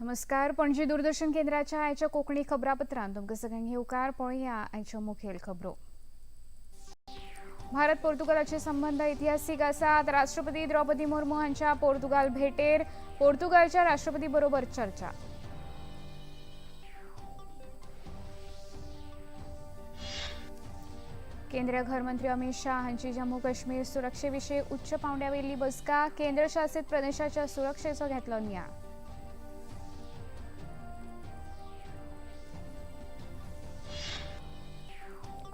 नमस्कार, पणजी दूरदर्शन केंद्राच्या आयच्या कोंकणी खबरापत्रांत तुमकां सगळ्यांक येवकार. पळोवया आयच्यो मुखेल खबरो. भारत पोर्तुगालाचे संबंध इतिहासीक आसात. राष्ट्रपती द्रौपदी मुर्मू हांच्या पोर्तुगाल भेटेर पोर्तुगालच्या राष्ट्रपती बरोबर चर्चा. केंद्रीय घरमंत्री अमित शाह हांची जम्मू काश्मीर सुरक्षेविशीं उच्च पांवड्यावेली बसका. केंद्रशासित प्रदेशाच्या सुरक्षेचो घेतलो नियाळ.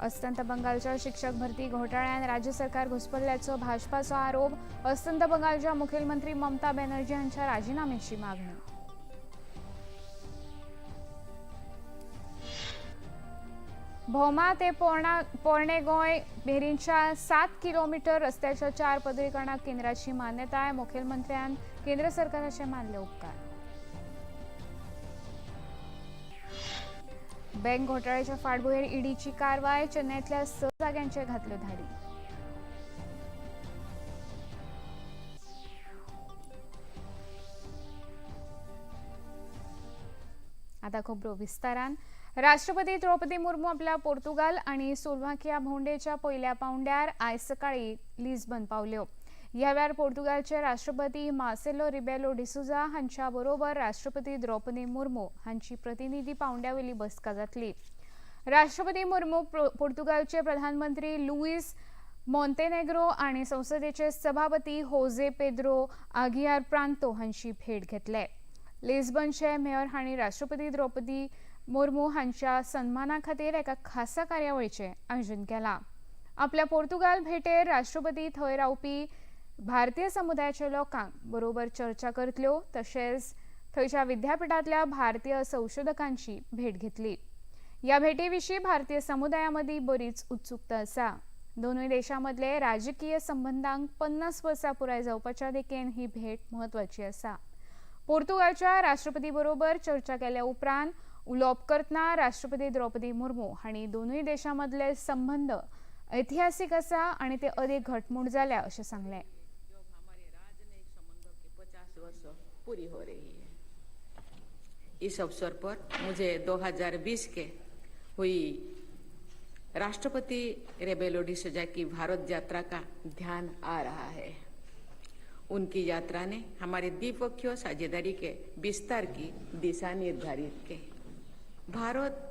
अस्तंत बंगालच्या शिक्षक भरती घोटाळ्यात राज्य सरकार घुसपल्ल्याचो भाजपाचो आरोप. अस्तंत बंगालच्या मुखेलमंत्री ममता बॅनर्जी हांच्या राजीनाम्याची मागणी. भोमा ते पोरणे गोंय मेरेनच्या 7 किलोमीटर रस्त्याच्या 4 पदरीकरणाक केंद्राची मान्यताय. मुखेलमंत्र्यान केंद्र सरकाराचे मानले उपकार. बँक घोटाळ्याच्या फाटभुंयेर ईडीची कारवाय. चेन्नईतल्या 6 जाग्यांचेर घातल्यो धाडी. आता खबरो विस्तारान. राष्ट्रपती द्रौपदी मुर्मू आपल्या पोर्तुगाल आणि स्लोव्हाकिया भोवंडेच्या पयल्या पावंड्यार आयज सकाळी लिस्बन पावल्यो. ह्या वेळार पोर्तुगालचे राष्ट्रपती मार्सेलो रिबेलो डिसुजा हांच्या बरोबर राष्ट्रपती द्रौपदी मुर्मू हांची प्रतिनिधी पावंड्यावेली बसका जातली. राष्ट्रपती मुर्मू पोर्तुगालचे प्रधानमंत्री लुईस मोंतेनेग्रो आणि संसदेचे सभापती होजे पेद्रो आगियार प्रांतो हांची भेट घेतले. लिस्बनचे मेयर हांणी राष्ट्रपती द्रौपदी मुर्मू हांच्या सन्माना खातीर एका खासा कार्यावळीचें आयोजन केलां. आपल्या पोर्तुगाल भेटेर राष्ट्रपती थंय रावपी भारतीय समुदायाच्या लोकांक बरोबर चर्चा करतल्यो, तशेंच थंयच्या विद्यापीठांतल्या भारतीय संशोधकांची भेट घेतली. ह्या भेटीविशीं भारतीय समुदाया मदीं बरीच उत्सुकता आसा. दोनूय देशां मदले राजकीय संबंदांक 50 वर्सां पुराय जावपाच्या देखीन ही भेट म्हत्वाची आसा. पोर्तुगालच्या राष्ट्रपती बरोबर चर्चा केल्या उपरांत उलोवप करतना राष्ट्रपती द्रौपदी मुर्मू हांणी दोनूय देशां मदले संबंद ऐतिहासीक आसा आनी ते अदीक घटमूट जाल्या अशें सांगलें. 50 वर्ष पूरी हो रही है. इस अवसर पर मुझे 2020 के हुई राष्ट्रपति रेबेलो डिसोजा की भारत यात्रा का ध्यान आ रहा है. उनकी यात्रा ने हमारे द्विपक्षीय साझेदारी के विस्तार की दिशा निर्धारित की. भारत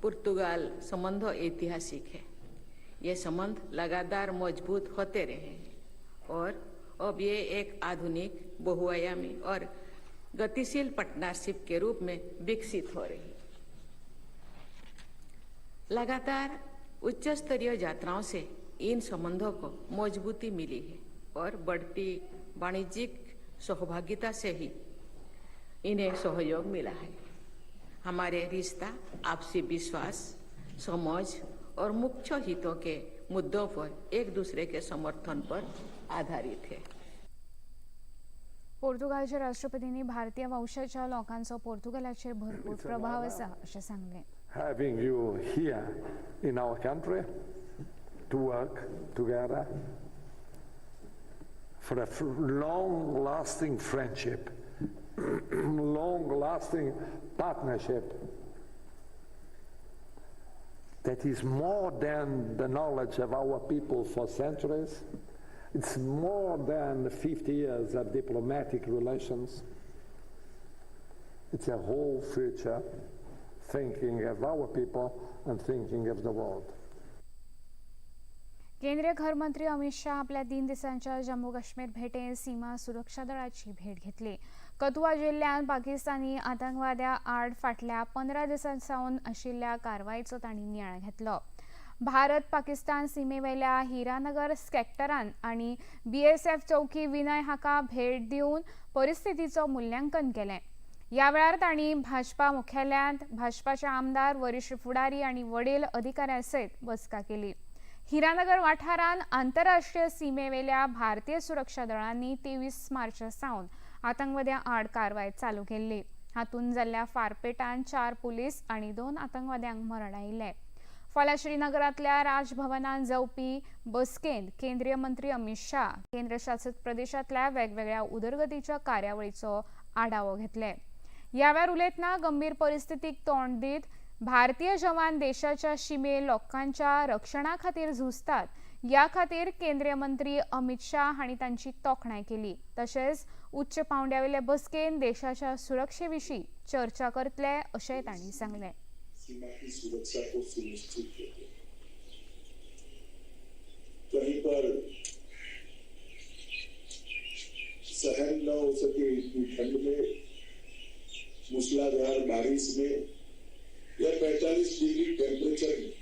पुर्तगाल संबंध ऐतिहासिक है. ये संबंध लगातार मजबूत होते रहे हैं और अब ये एक आधुनिक, बहुआयामी और गतिशील पार्टनरशिप के रूप में विकसित हो रही. लगातार उच्च स्तरीय यात्राओं से इन संबंधों को मजबूती मिली है और बढ़ती वाणिज्यिक सहभागिता से ही इन्हें सहयोग मिला है. हमारे रिश्ता आपसी विश्वास, समझ और मुख्य हितों के मुद्दों पर एक दूसरे के समर्थन पर आधारित है. पोर्तुगालच्या राष्ट्रपतींनी भारतीय वंशाच्या लोकांचो पोर्तुगालाचेर भरपूर प्रभाव आसा अशें सांगलें. Having you here in our country to work together for a long-lasting friendship, long-lasting partnership that is more than the knowledge of our people for centuries. It's more than 50 years of diplomatic relations. It's a whole future thinking of our people and thinking of the world. केंद्रीय घरमंत्री अमित शाह आपल्या 3 दिसांच्या जम्मू काश्मीर भेटेत सीमा सुरक्षा दळाची भेट घेतली. कथुआ जिल्ल्यांत पाकिस्तानी आतंकवाद्या आड फाटल्या 15 दिसां सावन आशिल्ल्या कारवायेचो तांणी नियाळ घेतलो. भारत पाकिस्तान सीमेवेल्या हिरानगर सेक्टरान आनी बीएसएफ चौकी विनय हाका भेट दिवन परिस्थितीचो मुल्यांकन केलें. ह्या वेळार तांणी भाजपा मुख्यालयांत भाजपाचे आमदार, वरिश्ठ फुडारी आनी वडील अधिकाऱ्यां सयत बसका केली. हिरानगर वाठारांत आंतरराष्ट्रीय सीमेवेल्या भारतीय सुरक्षा दळांनी 23 मार्चा सावन आतंकवाद्यां आड कारवाय चालू केल्ली. हातूंत जाल्ल्या फारपेटान 4 पुलीस आनी 2 आतंकवाद्यांक मरण आयिल्लें. फाल्यां श्रीनगरांतल्या राजभवनान जावपी बसकेंत केंद्रीय मंत्री अमित शाह केंद्रशासित प्रदेशांतल्या वेगवेगळ्या उदरगतीच्या कार्यावळीचो आढावो घेतले. ह्या वेळार उलयतना गंभीर परिस्थितीक तोंड दीत भारतीय जवान देशाच्या शिमे लोकांच्या रक्षणा खातीर झुजतात ह्या खातीर केंद्रीय मंत्री अमित शाह हांणी तांची तोखणाय केली. तशेंच उच्च पावंड्यावेले बसकेन देशाच्या सुरक्षे विशीं चर्चा करतले अशेंय तांणी सांगलें. सीमा की सुरक्षा को सुनिश्चित करते, कहीं पर सहन न हो सके इतनी ठंड में, मूसलाधार बारिश में या 45 डिग्री टेम्परेचर में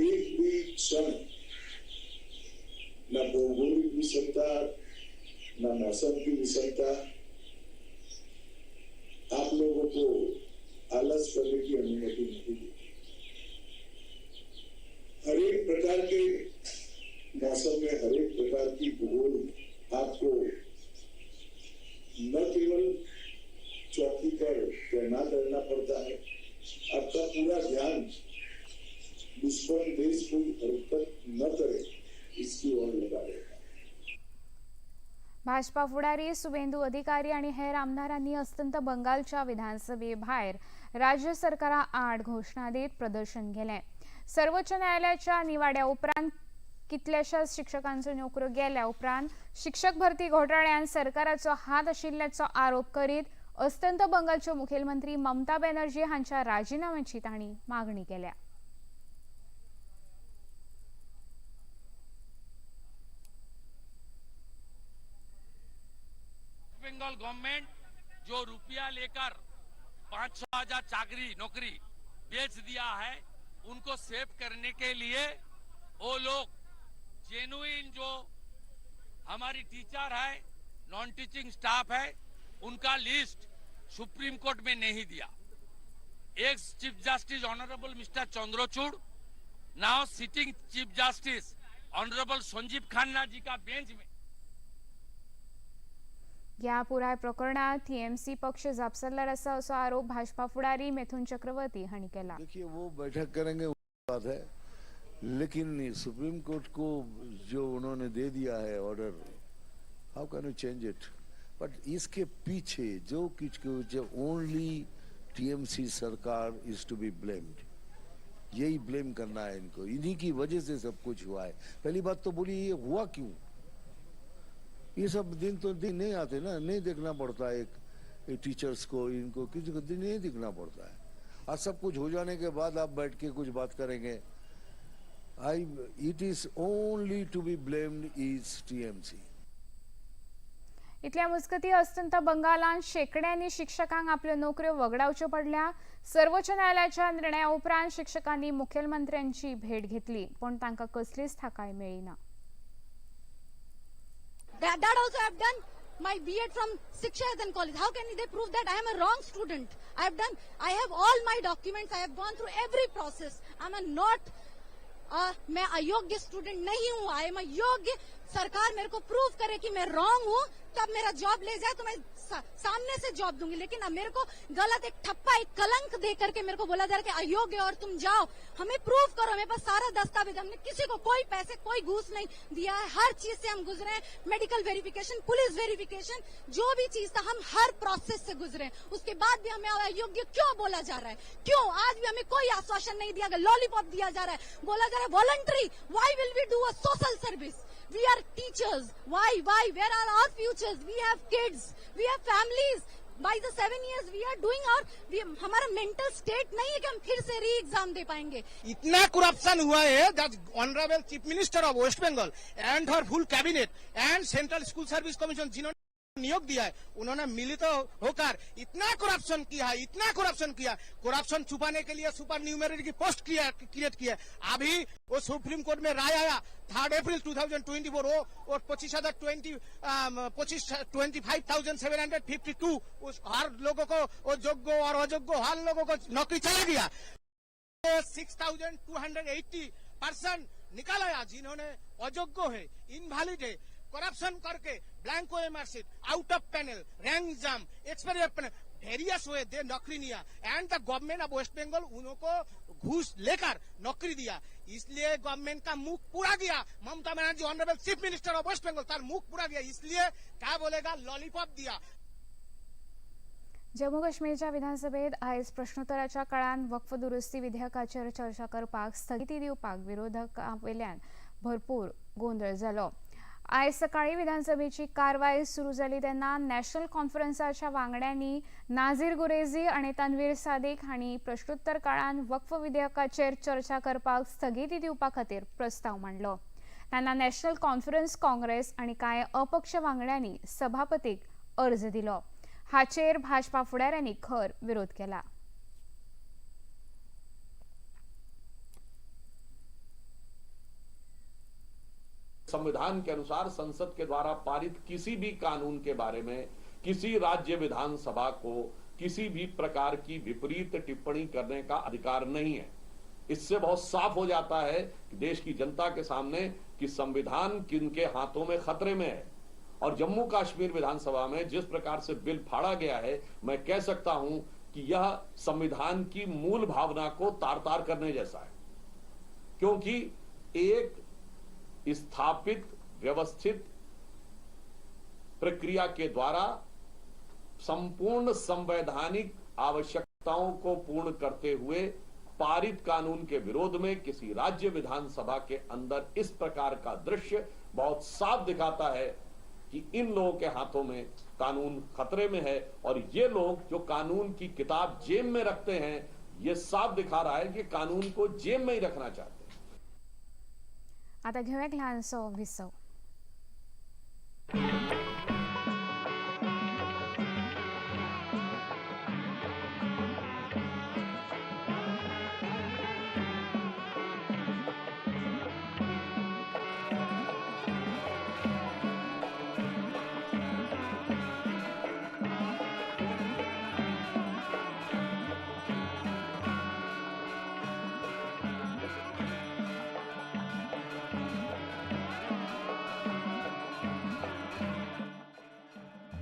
एक भी क्षण न भौगोलिक विषमता न मौसम की विषमता आप लोगों को आलस करने की अनुमति नहीं देती। हर एक प्रकार के मौसम में हर एक प्रकार की भूगोल आपको न केवल चौकी पर तैनात रहना पड़ता है, आपका पूरा ध्यान दुश्मन देश कोई हरकत न करे इसकी ओर लगा रहेगा। भाजपा फुडारी सुवेंदू अधिकारी आणि हेर आमदारांनी अस्तंत बंगालच्या विधानसभे भायर राज्य सरकारा आड घोशणा दीत प्रदर्शन केलें. सर्वोच्च न्यायालयाच्या निवाड्या उपरांत कितल्याशाच शिक्षकांच्यो नोकऱ्यो गेल्या उपरांत शिक्षक भरती घोटाळ्यान सरकाराचो हात आशिल्ल्याचो आरोप करीत अस्तंत बंगालच्यो मुखेलमंत्री ममता बॅनर्जी हांच्या राजीनाम्याची तांणी मागणी केल्या. बंगाल गवर्नमेंट जो रुपया लेकर 500,000 चाकरी नौकरी बेच दिया है, उनको सेव करने के लिए वो लोग जेन्युइन जो हमारी टीचर है, नॉन टीचिंग स्टाफ है, उनका लिस्ट सुप्रीम कोर्ट में नहीं दिया। Ex chief justice honourable mister Chandrachud, now sitting chief justice honourable Sanjiv Khanna ji का बेंच में ह्या पुराय प्रकरणात टीएमसी पक्ष जापसालदार आसा असो आरोप भाजपा फुडारी मिथुन चक्रवर्ती हांणी केला. देखिए, वो बैठक करेंगे वो बात है, लेकिन सुप्रीम कोर्ट को जो उन्होंने दे दिया है order, how can you change it? But इसके पीछे जो कुछ के ओनली टीएमसी सरकार is to be blamed. यही ब्लेम करना है इनको, इन्हीं की वजह से सब कुछ हुआ है। पहली बात तो बोलिए ये हुआ क्यों? ये सब दिन तो दिन नहीं आते ना, नहीं देखना पड़ता एक टीचर्स को, इनको किसी को दिन नहीं देखना पड़ता है। आज सब कुछ हो जाने के बाद आप बैठ के कुछ बात करेंगे। I it is only to be blamed is TMC. इतल्या मजगती अस्तंत बंगालांत शेकड्यांनी शिक्षकांक आपल्यो नोकऱ्यो वगडावच्यो पडल्या. सर्वोच्च न्यायालयाच्या निर्णया उपरांत शिक्षकांनी मुखेलमंत्र्यांची भेट घेतली, पूण तांकां कसलीच थाकाय मेळ्ळी ना. That also I have done my B.Ed from Shikshayatan College. How can they prove that I am a wrong student? I have done, I have all my documents, I have gone through every process. I am a not, मैं अयोग्य student नहीं हूँ, I am a योग्य. सरकार मेरे को prove करे कि मैं wrong हूँ तब मेरा जॉब ले जाए तो मैं सामने से जॉब दूंगी। लेकिन अब मेरे को गलत एक ठप्पा, एक कलंक दे करके मेरे को बोला जा रहा है कि अयोग्य और तुम जाओ। हमें प्रूव करो, मेरे पास सारा दस्तावेज, हमने किसी को कोई पैसे कोई घूस नहीं दिया है, हर चीज से हम गुजरे हैं, मेडिकल वेरिफिकेशन, पुलिस वेरिफिकेशन, जो भी चीज था हम हर प्रोसेस से गुजरे हैं। उसके बाद भी हमें अयोग्य क्यों बोला जा रहा है? क्यों आज भी हमें कोई आश्वासन नहीं दिया गया, लॉलीपॉप दिया जा रहा है, बोला जा रहा है voluntary. Why will we do a social service? We are teachers. Why? Where are our futures? We have kids. We have families. By the 7 years we are doing our, हमारा mental state नहीं है कि हम फिर से re-exam दे पाएंगे। इतना corruption हुआ है that honourable chief minister of West Bengal and her full cabinet and central school service commission जिन्होंने नियोग दिया है, उन्होंने मिलित होकर इतना करप्शन किया है, इतना करप्शन किया। करप्शन छुपाने के लिए सुपर न्यूमेरिटी की पोस्ट क्रिएट किया। अभी वो सुप्रीम कोर्ट में राय आया 3 अप्रैल 2024, वो 25,752 उस हर लोगों को, वो योग्य और अयोग्य हर लोगों को नौकरी चला गया। 6,280 पर्सन निकाला आया जिन्होंने अयोग्य है, इनवैलिड है, करप्शन करके blank OMR sheet, out of panel, rank exam, expiry of panel, various way they नौकरी लिया। And the government of West Bengal उनको घूस लेकर नौकरी दिया। इसलिए गवर्नमेंट का मुख पूरा Gaya. Mamata Banerjee honourable chief minister of West Bengal, तार मुख पूरा गया। इसलिए क्या बोलेगा, लॉलीपॉप दिया। जम्मू काश्मीरच्या विधानसभेत आयज प्रश्नोत्तराच्या काळान वक्फ दुरुस्ती विधेयकाचेर चर्चा करपाक स्थगिती दिवपाक विरोधकां वयल्यान भरपूर गोंदळ जालो। आयज सकाळी विधानसभेची कारवाय सुरू जाली तेन्ना नॅशनल कॉन्फरन्साच्या वांगड्यांनी नाझीर गुरेझी आनी तन्वीर सादिक हांणी प्रश्नोत्तर काळान वक्फ विधेयकाचेर चर्चा करपाक स्थगिती दिवपा खातीर प्रस्ताव मांडलो। तेन्ना नॅशनल कॉन्फरन्स, काँग्रेस आनी कांय अपक्ष वांगड्यांनी सभापतीक अर्ज दिलो। हाचेर भाजपा फुडाऱ्यांनी खर विरोध केला। संविधान के अनुसार संसद के द्वारा पारित किसी भी कानून के बारे में किसी राज्य विधानसभा को किसी भी प्रकार की विपरीत टिप्पणी करने का अधिकार नहीं है। इससे बहुत साफ हो जाता है कि देश की जनता के सामने कि संविधान किनके हाथों में खतरे में है। और जम्मू कश्मीर विधानसभा में जिस प्रकार से बिल फाड़ा गया है, मैं कह सकता हूं कि यह संविधान की मूल भावना को तार तार करने जैसा है, क्योंकि एक स्थापित व्यवस्थित प्रक्रिया के द्वारा संपूर्ण संवैधानिक आवश्यकताओं को पूर्ण करते हुए पारित कानून के विरोध में किसी राज्य विधानसभा के अंदर इस प्रकार का दृश्य बहुत साफ दिखाता है कि इन लोगों के हाथों में कानून खतरे में है। और ये लोग जो कानून की किताब जेब में रखते हैं, ये साफ दिखा रहा है कि कानून को जेब में ही रखना चाहते हैं। आता घेऊया एक लहानसो विसव।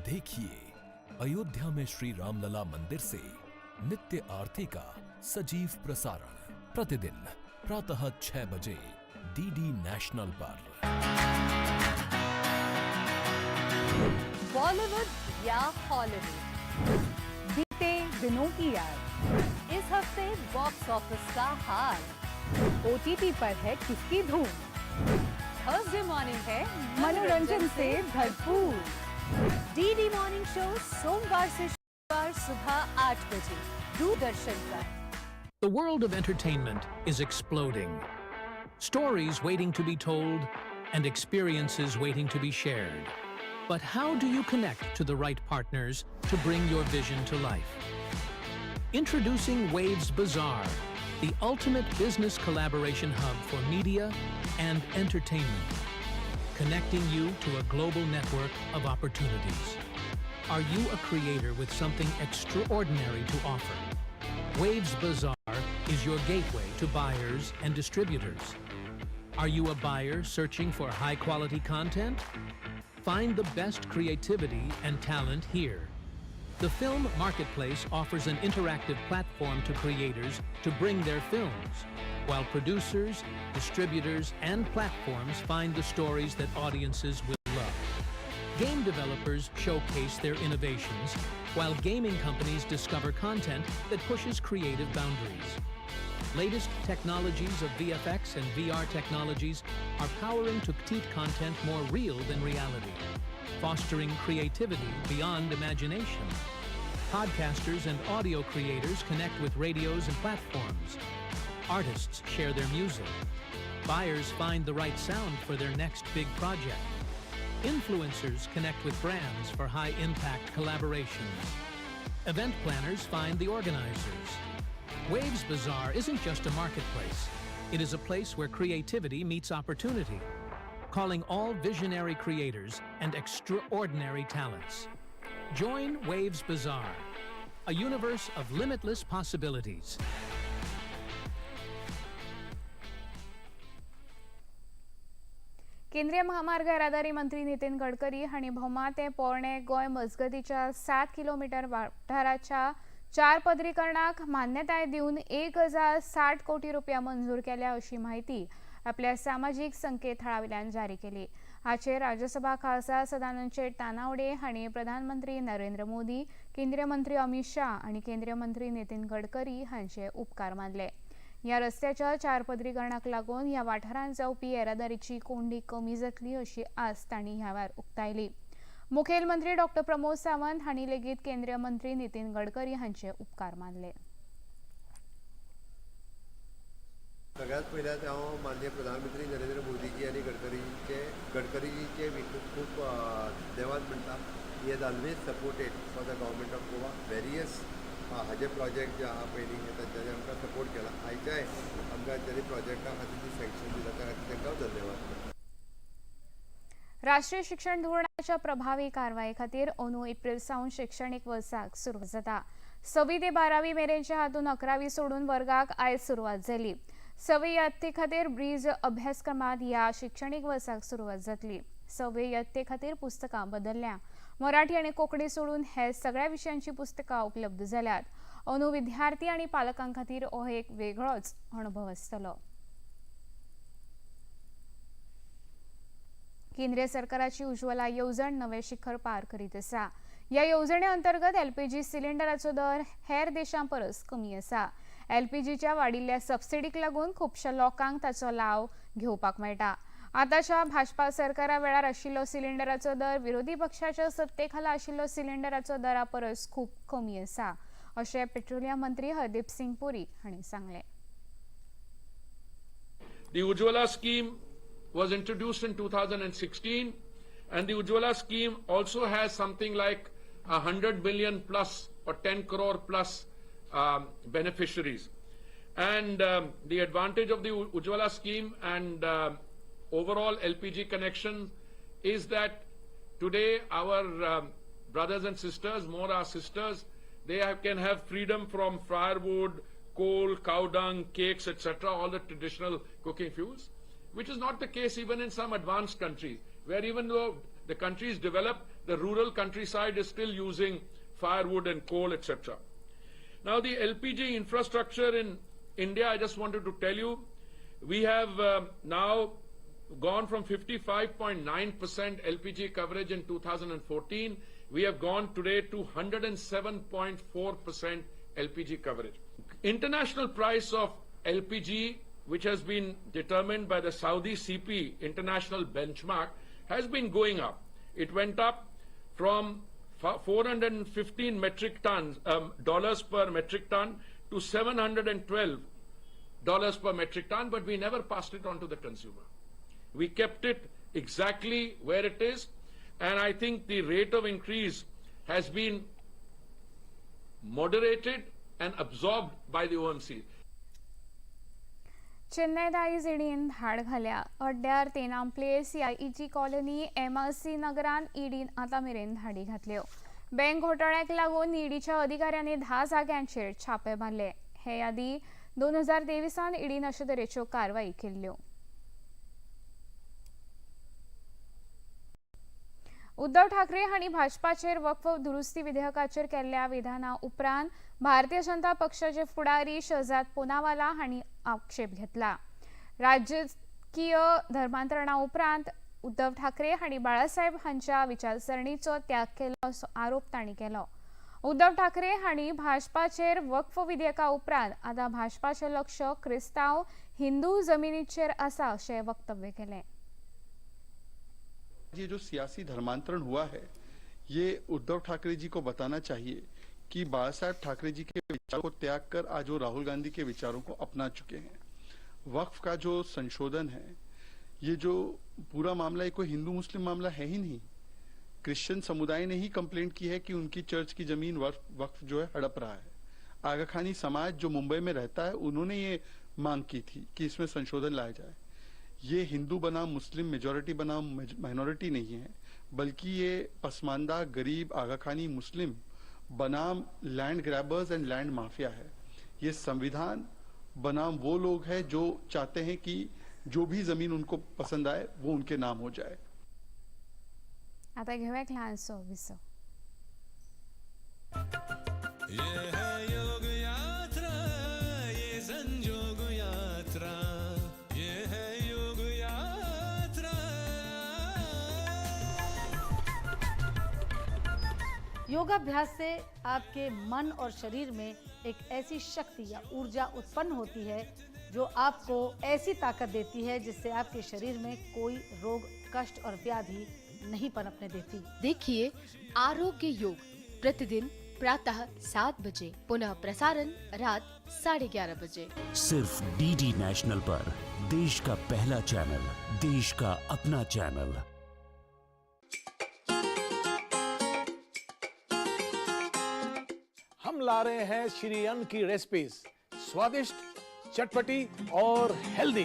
देखिए अयोध्या में श्री रामलला मंदिर से नित्य आरती का सजीव प्रसारण प्रतिदिन प्रातः 6 बजे डीडी नेशनल पर। बॉलीवुड या हॉलीवुड, बीते दिनों की याद, इस हफ्ते बॉक्स ऑफिस का हाल, ओटीटी पर है किसकी धूम, थर्सडे मॉर्निंग है मनोरंजन से भरपूर। डीडी मॉर्निंग शो सोमवार से शुक्रवार सुबह 8 बजे दूरदर्शन पर। The world of entertainment is exploding. Stories waiting to be told and experiences waiting to be shared. But how do you connect to the right partners to bring your vision to life? Introducing Waves Bazaar, the ultimate business collaboration hub for media and entertainment, connecting you to a global network of opportunities. Are you a creator with something extraordinary to offer? Waves Bazaar is your gateway to buyers and distributors. Are you a buyer searching for high-quality content? Find the best creativity and talent here. The Film Marketplace offers an interactive platform to creators to bring their films, while producers, distributors, and platforms find the stories that audiences will love. Game developers showcase their innovations, while gaming companies discover content that pushes creative boundaries. Latest technologies of VFX and VR technologies are powering to create content more real than reality, fostering creativity beyond imagination. Podcasters and audio creators connect with radios and platforms. Artists share their music. Buyers find the right sound for their next big project. Influencers connect with brands for high-impact collaborations. Event planners find the organizers. Waves Bazaar isn't just a marketplace. It is a place where creativity meets opportunity, calling all visionary creators and extraordinary talents. Join Waves Bazaar, a universe of limitless possibilities. केंद्रीय महामार्ग येरादारी मंत्री नितीन गडकरी हांणी भोमा ते पोरणे Goa मजगतीच्या 7 kilometre वाठाराच्या 4 पदरीकरणाक मान्यताय दिवन 1060 कोटी रुपया मंजूर केल्या अशी माहिती आपल्या सामाजीक संकेतथळावेल्यान जारी केली। हाचेर राज्यसभा खासदार सदानंद शेट तानावडे हांणी प्रधानमंत्री नरेंद्र मोदी, केंद्रीय मंत्री अमित शाह आनी केंद्रीय मंत्री नितीन गडकरी हांचे उपकार मानले. ह्या रस्त्याच्या चारपदरीकरणाक लागून ह्या वाठारांत जावपी येरादारीची कोंडी कमी जातली अशी आस तांणी ह्या वेळार उक्तायली. मुखेलमंत्री डॉ प्रमोद सावंत हांणी लेगीत केंद्रीय मंत्री नितीन गडकरी हांचे उपकार मानले. सगळ्यात पयल्यात हांव माननीय प्रधानमंत्री नरेंद्र मोदीजी आनी गडकरीजीचे बी खूब खूब धन्यवाद म्हणटा. He has always supported for the government of Goa various हाजे प्रोजेक्ट जे आहा पयलीं हे तांच्यांनी आमकां सपोर्ट केला. आयच्याय आमकां तांच्यांनी प्रोजेक्टा खातीर जी सँक्शन दिला त्या खातीर तांकां हांव धन्यवाद म्हणटा. राष्ट्रीय शिक्षण धोरणाच्या प्रभावी कारवाये खातीर अंदू एप्रिल सावन शिक्षणीक वर्साक सुरवात जाता. 6वी ते 12वी मेरेनच्या हातूंत 11वी सोडून वर्गाक आयज सुरवात जाली. 6वी यत्ते खातीर ब्रीज अभ्यासक्रमांत ह्या शिक्षणीक वर्साक सुरवात जातली. 6वे यत्ते खातीर पुस्तकां बदलल्या. मराठी आनी कोंकणी सोडून हेर सगळ्या विशयांची पुस्तकां उपलब्ध जाल्यात. अंदू विद्यार्थी आनी पालकां खातीर हो एक वेगळोच अणभव आसतलो. केंद्रीय सरकाराची उज्ज्वला येवजण नवे शिखर पार करीत आसा. ह्या येवजणे अंतर्गत एलपीजी सिलिंडराचो दर हेर देशां परस कमी आसा. एलपीजीच्या वाडिल्ल्या सबसिडीक लागून खुबश्या लोकांक ताचो लाव घेवपाक मेळटा. आतांच्या भाजपा सरकारा वेळार आशिल्लो सिलिंडराचो दर विरोधी पक्षाच्या सत्तेखाला आशिल्लो सिलिंडराचो दरा परस खूब कमी आसा अशें पेट्रोलियम मंत्री हरदीप सिंग पुरी हांणी सांगलें. The Ujjwala scheme was introduced in 2016, and the Ujjwala scheme also has something like 100 million plus or 10 crore plus beneficiaries. And the advantage of the Ujjwala scheme and overall LPG connection is that today our brothers and sisters, more our sisters, they can have freedom from firewood, coal, cow dung, cakes, etc., all the traditional cooking fuels, which is not the case even in some advanced countries, where even though the country is developed, the rural countryside is still using firewood and coal, etc. Now, the LPG infrastructure in India, I just wanted to tell you, we have now gone from 55.9% LPG coverage in 2014. We have gone today to 107.4% LPG coverage. International price of LPG, which has been determined by the Saudi CP international benchmark, has been going up. It went up from 415 metric tons dollars per metric ton to $712 per metric ton, but we never passed it on to the consumer. We kept it exactly where it is, and I think the rate of increase has been moderated and absorbed by the OMC. चेन्नयत आयज ईडीन धाड घाल्या. अड्ड्यार तेनाम place ह्या easy colony MRC नगरान ईडीन आतां मेरेन धाडी घातल्यो. Bank घोटाळ्याक लागून ईडीच्या अधिकाऱ्यांनी 10 जाग्यांचेर छापे मारले. हे आदीं 2023 ईडीन अशे तरेच्यो कारवाई केल्ल्यो. उद्धव ठाकरे हांणी भाजपाचेर वक्फ दुरुस्ती विधेयकाचेर केल्ल्या विधाना उपरांत भारतीय जनता पक्षाचे फुडारी शहजाद पोनावाला हांणी आक्षेप घेतला. राजकीय धर्मांतरणा उपरांत उद्धव ठाकरे हांणी बाळासाहेब हांच्या विचारसरणीचो त्याग केलो असो आरोप तांणी केलो. उद्धव ठाकरे हांणी भाजपाचेर वक्फ विधेयका उपरांत आतां भाजपाचें लक्ष क्रिस्तांव हिंदू जमिनीचेर आसा अशें वक्तव्य केलें. ये जो सियासी धर्मांतरण हुआ है, ये उद्धव ठाकरे जी को बताना चाहिए कि बाला साहेब ठाकरे जी के विचारों को त्याग कर आज वो राहुल गांधी के विचारों को अपना चुके हैं। वक्फ का जो संशोधन है, ये जो पूरा मामला ये कोई हिंदू मुस्लिम मामला है ही नहीं। क्रिश्चियन समुदाय ने ही कंप्लेंट की है कि उनकी चर्च की जमीन वक्फ जो है हड़प रहा है। आगा खानी समाज जो मुंबई में रहता है, उन्होंने ये मांग की थी कि इसमें संशोधन लाया जाए। ये हिंदू बनाम मुस्लिम, मेजोरिटी बनाम माइनॉरिटी नहीं है, बल्कि ये पसमानदा गरीब आगा खानी मुस्लिम बनाम land grabbers and land mafia है। ये संविधान बनाम वो लोग हैं जो चाहते हैं कि जो भी जमीन उनको पसंद आए वो उनके नाम हो जाए। आता घेऊया एक लहानसं विसव. ये है योग यात्रा, ये संजोग यात्रा, ये है योग यात्रा। योगाभ्यास से आपके मन और शरीर में एक ऐसी शक्ति या ऊर्जा उत्पन्न होती है जो आपको ऐसी ताकत देती है जिससे आपके शरीर में कोई रोग, कष्ट और व्याधि नहीं पनपने देती। देखिए आरोग्य योग प्रतिदिन प्रातः 7 बजे, पुनः प्रसारण रात 11:30 बजे, सिर्फ डीडी नेशनल पर। देश का पहला चैनल, देश का अपना चैनल। हम ला रहे हैं श्री अन्न की रेसिपीज, स्वादिष्ट, चटपटी और हेल्दी।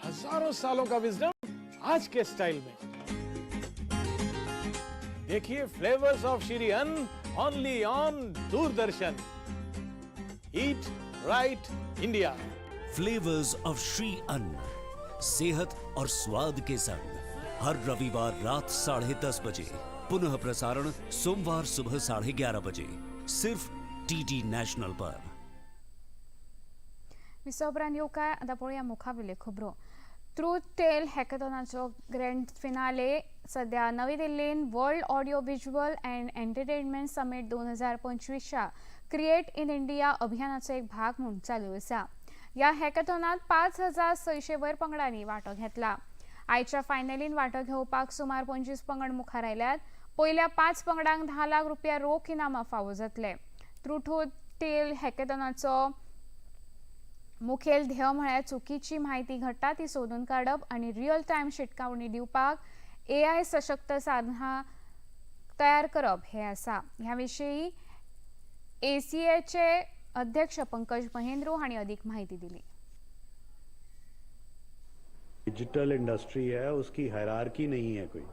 हजारों सालों का विजडम आज के स्टाइल में। देखिए flavours of Shri Anna only on Doordarshan. Eat right India. Flavours of Shri Anna, सेहत और स्वाद के संग, हर रविवार रात 10:30 बजे, पुनः प्रसारण सोमवार सुबह 11:30 बजे, सिर्फ डीडी नेशनल पर। विसवा उपरांत येवकार। आतां पळोवया मुखावेल्यो खबरो। ट्रूथ टेल हॅकॅथॉनाचो ग्रँड फिनाले सध्या नवी दिल्लीन world audio visual and entertainment summit 2025च्या create in India अभियानाचो एक भाग म्हूण चालू आसा। ह्या हॅकॅथॉनात 5600 वयर पंगडांनी वांटो घेतला। आयच्या फायनलीन वांटो घेवपाक सुमार 25 पंगड मुखार आयल्यात। पयल्या 5 पंगडांक 10 लाख रुपया रोख इनामां फावो जातले। ट्रूथ टेल हॅकॅथॉनाचो मुखेल ध्येय म्हळ्यार चुकीची म्हायती घडटा ती सोदून काडप आनी रियल टायम शिटकावणी दिवपाक एआय सशक्त साधनां तयार करप हे आसा। ह्या विशीं एसीएचे अध्यक्ष पंकज महेंद्रू हांणी अधिक म्हायती दिली। डिजिटल इंडस्ट्री है उसकी हायरार्की नहीं है कोई,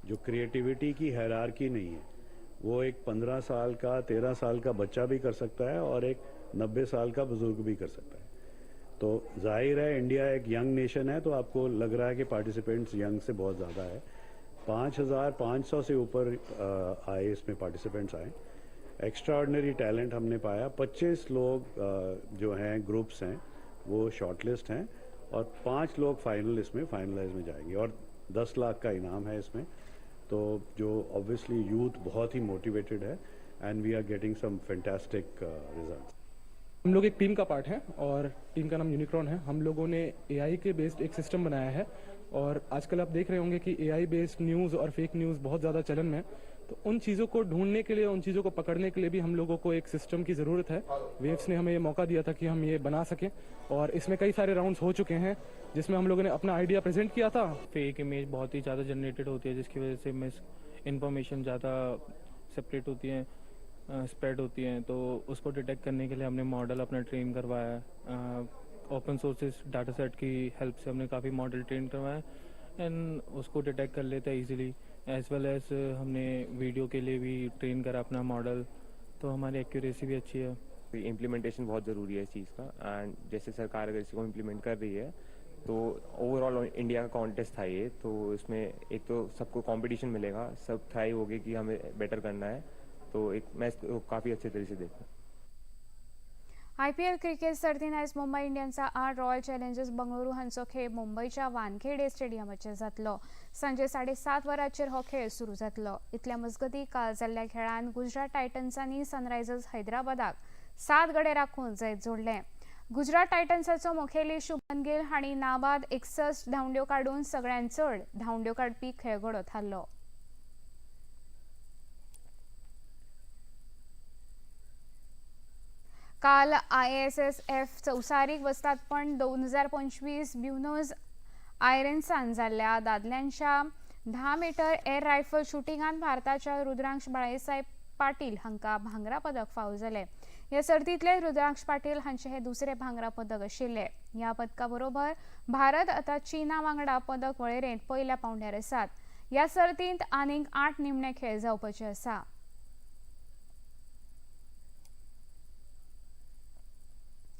जो क्रिएटिविटी की हायरार्की नहीं है। वो एक 15 साल का 13 साल का बच्चा भी कर सकता है और एक 90 साल का बुजुर्ग भी कर सकता है। तो जाहिर है इंडिया एक यंग नेशन है, तो आपको लग रहा है कि पार्टिसिपेंट्स यंग से बहुत ज़्यादा है। 5500 से ऊपर आए इसमें पार्टिसिपेंट्स आए। एक्स्ट्राऑर्डिनरी टैलेंट हमने पाया। 25 लोग जो हैं ग्रुप्स हैं वो शॉर्टलिस्ट हैं और 5 लोग फाइनल इसमें फाइनलाइज में जाएंगे और 10 लाख का इनाम है इसमें। तो जो ऑब्वियसली यूथ बहुत ही मोटिवेटेड है and we are getting some fantastic results. हम लोग एक टीम का पार्ट हैं और टीम का नाम यूनिक्रॉन है। हम लोगों ने एआई के बेस्ड एक सिस्टम बनाया है और आजकल आप देख रहे होंगे कि एआई बेस्ड न्यूज़ और फेक न्यूज़ बहुत ज़्यादा चलन में है। तो उन चीज़ों को ढूंढने के लिए, उन चीज़ों को पकड़ने के लिए भी हम लोगों को एक सिस्टम की ज़रूरत है। वेव्स ने हमें ये मौका दिया था कि हम ये बना सकें और इसमें कई सारे राउंड्स हो चुके हैं जिसमें हम लोगों ने अपना आइडिया प्रेजेंट किया था। फेक इमेज बहुत ही ज़्यादा जनरेटेड होती है जिसकी वजह से मिस इन्फॉर्मेशन ज़्यादा सेपरेट होती है, स्प्रेड होती हैं। तो उसको डिटेक्ट करने के लिए हमने मॉडल अपना ट्रेन करवाया। ओपन सोर्सेज डाटा सेट की हेल्प से हमने काफ़ी मॉडल ट्रेन करवाया एंड उसको डिटेक्ट कर लेते हैं ईजिली। एज वेल एज हमने वीडियो के लिए भी ट्रेन करा अपना मॉडल, तो हमारी एक्यूरेसी भी अच्छी है। इम्प्लीमेंटेशन बहुत ज़रूरी है इस चीज़ का एंड जैसे सरकार अगर इसको इम्प्लीमेंट कर रही है तो ओवरऑल इंडिया का कॉन्टेस्ट था ये, तो इसमें एक तो सबको कॉम्पिटिशन मिलेगा, सब थ्राइव होगी कि हमें बेटर करना है। तो एक मैं इसको काफ़ी अच्छे तरीके से देखता हूँ। आयपीएल क्रिकेट सर्तीन आयज मुंबय इंडियन्सा आड रॉयल चॅलेंजर्स बंगळुरू हांचो खेळ मुंबयच्या वानखेडे स्टेडियमाचेर जातलो। सांजे 7:30 वरांचेर हो खेळ सुरू जातलो। इतल्या मजगतीं काल जाल्ल्या खेळांत गुजरात टायटन्सांनी सनरायझर्स हैदराबादाक 7 गडे राखून जैत जोडलें। गुजरात टायटन्साचो मुखेली शुभमन गिल हांणी नाबाद 61 धांवड्यो काडून सगळ्यांत चड धांवड्यो काडपी खेळगडो थारलो। काल ISSF संवसारीक वस्तादपण 2025 ब्युनोज आयर्सांत जाल्ल्या दादल्यांच्या 10 मीटर एअर रायफल शुटिंगांत भारताच्या रुद्रांश बाळासाहेब पाटील हांकां भांगरा पदक फावो जालें। ह्या सर्तींतले रुद्रांश पाटील हांचे हे दुसरे भांगरा पदक आशिल्ले। ह्या पदका बरोबर भारत आतां चीना वांगडा पदक वळेरेंत पयल्या पांवड्यार आसात। ह्या सर्तींत आनीक 8 निमणे खेळ जावपाचे आसा।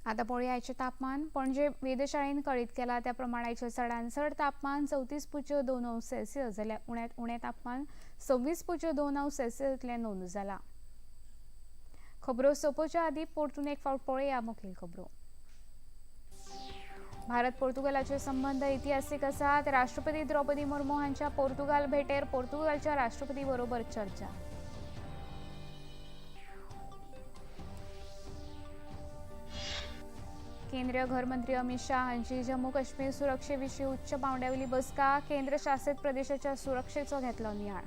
आता पळोवया आयचें तापमान। पणजे वेधशाळेन कळीत केला त्या प्रमाण आयचें चडांत चड तापमान 34.2 अंश सेल्सियस जाल्यार उण्यांत उणें तापमान 26.2 अंश सेल्सियस इतलें नोंद जालां। खबरो सोंपोवच्या आदीं परतून एक फावट पळोवया मुखेल खबरो। भारत पोर्तुगालाचे संबंध इतिहासीक आसात। राष्ट्रपती द्रौपदी मुर्मू हांच्या पोर्तुगाल भेटेर पोर्तुगालच्या राष्ट्रपती बरोबर चर्चा। केंद्रीय घरमंत्री अमित शाह हांची जम्मू काश्मीर सुरक्षेविशीं उच्च पांवड्यावेली बसका। केंद्रशासित प्रदेशाच्या सुरक्षेचो घेतलो नियाळ।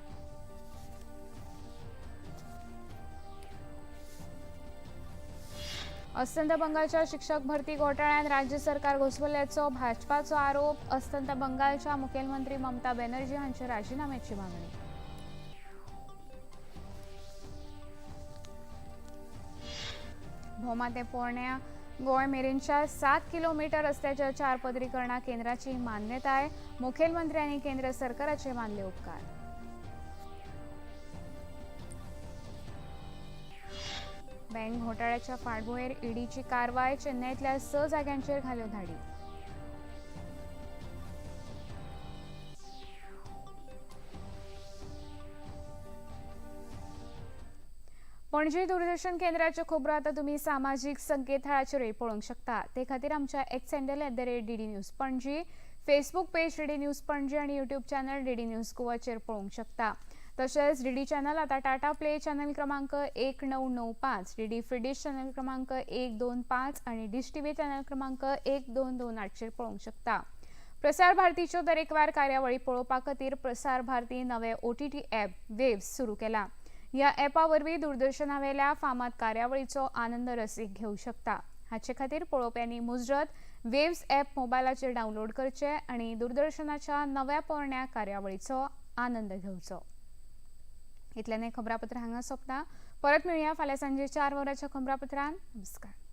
अस्तंत बंगालच्या शिक्षक भरती घोटाळ्यात राज्य सरकार घुसवल्याचो भाजपाचो आरोप। अस्तंत बंगालच्या मुखेलमंत्री ममता बॅनर्जी हांच्या राजीनाम्याची मागणी। भोमा ते पोरण्या गोंय मेरेनच्या 7 किलोमीटर रस्त्याच्या 4 पदरीकरणा केंद्राची मान्यताय। मुखेलमंत्र्यांनी केंद्र सरकाराचे मानले उपकार। बँक घोटाळ्याच्या फाटभुंयेर ईडीची कारवाय। चेन्नईतल्या 6 जाग्यांचेर घाल्यो धाडी। पणजी दूरदर्शन केंद्राच्यो खबरो आतां तुमी सामाजीक संकेतथळाचेरूय पळोवंक शकता। ते खातीर आमच्या X handle @DD News Panaji, Facebook page DD News Panaji आनी यूट्यूब चॅनल डीडी न्यूज गोवाचेर पळोवंक शकता। तशेंच डीडी चॅनल आतां टाटा प्ले चॅनल क्रमांक 1995, डीडी फ्री चॅनल क्रमांक 125 आनी डिश टीव्ही चॅनल क्रमांक 1228चेर पळोवंक शकता। प्रसार भारतीच्यो दरेकवार कार्यावळी पळोवपा खातीर प्रसार भारती नवे OTT app वेव्स सुरू केला। ह्या ॲपा वरवीं दूरदर्शनावेल्या फामाद कार्यावळीचो आनंद रसीक घेवंक शकता। हाचे खातीर पळोवप्यांनी मुजरत वेव्स ॲप मोबायलाचेर डावनलोड करचे आनी दूरदर्शनाच्या नव्या पोरण्या कार्यावळीचो आनंद घेवचो। इतल्यान खबरापत्र हांगा सोंपता। परत मेळया फाल्यां सांजे 4 वरांच्या खबरापत्रान। नमस्कार।